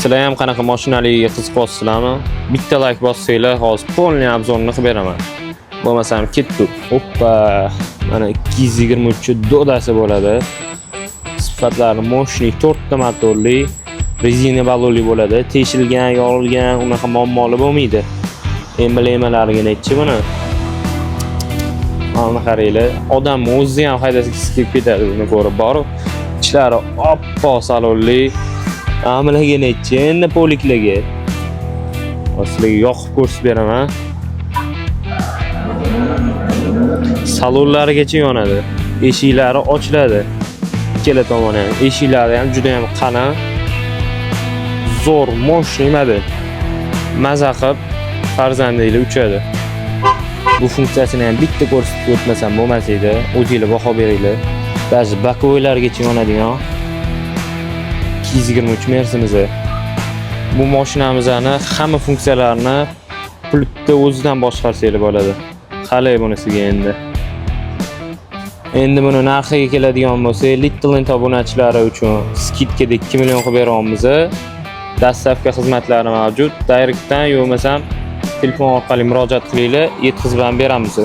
Sizlar ham qanaqa mashinaligiga qiziqyapsizlarmi? Bitta like bossanglar, hozir полный обзор ni qilib beraman. Bo'lmasam ketdik. Oppa, mana 223 dodasi bo'ladi. Sifatlari мощный, 4 ta motorli, rezina balonli bo'ladi. Teshilgan, yorilgan, unaqa muammoli bo'lmaydi. Emblemalariga nechi buni? Mana qaranglar, odam o'zi ham haydagisi kelib ketadi buni ko'rib borib. Ichlari oppoq salonli. Amilaga nechi endi polikligi. Hozir sizlarga yoqib ko'rsatib beraman. Salonlarigacha yonadi. Eshiklari ochiladi. Ikkala tomoni ham. Eshiklari ham juda ham qalin. Zo'r, мощный model. Maza qilib farzandinglar uchadi. Bu funksiyasini ham bitta ko'rsatib o'tmasam bo'lmas edi. O'zinglar baho beringlar. Даже боковой largacha yonadigan 223 Mercedes. Bu mashinamizni hamma funksiyalarini pultda o'zidan boshqarsanglar bo'ladi. Qalay bunisiga endi? Endi buni narxiga keladigan bo'lsak, Little Land obunachilari uchun скидка da 2 million qilib beryapmiz. Доставка xizmatlari mavjud. Direktdan yo bo'lmasam telefon orqali murojaat qilinglar, yetkazib ham beramiz.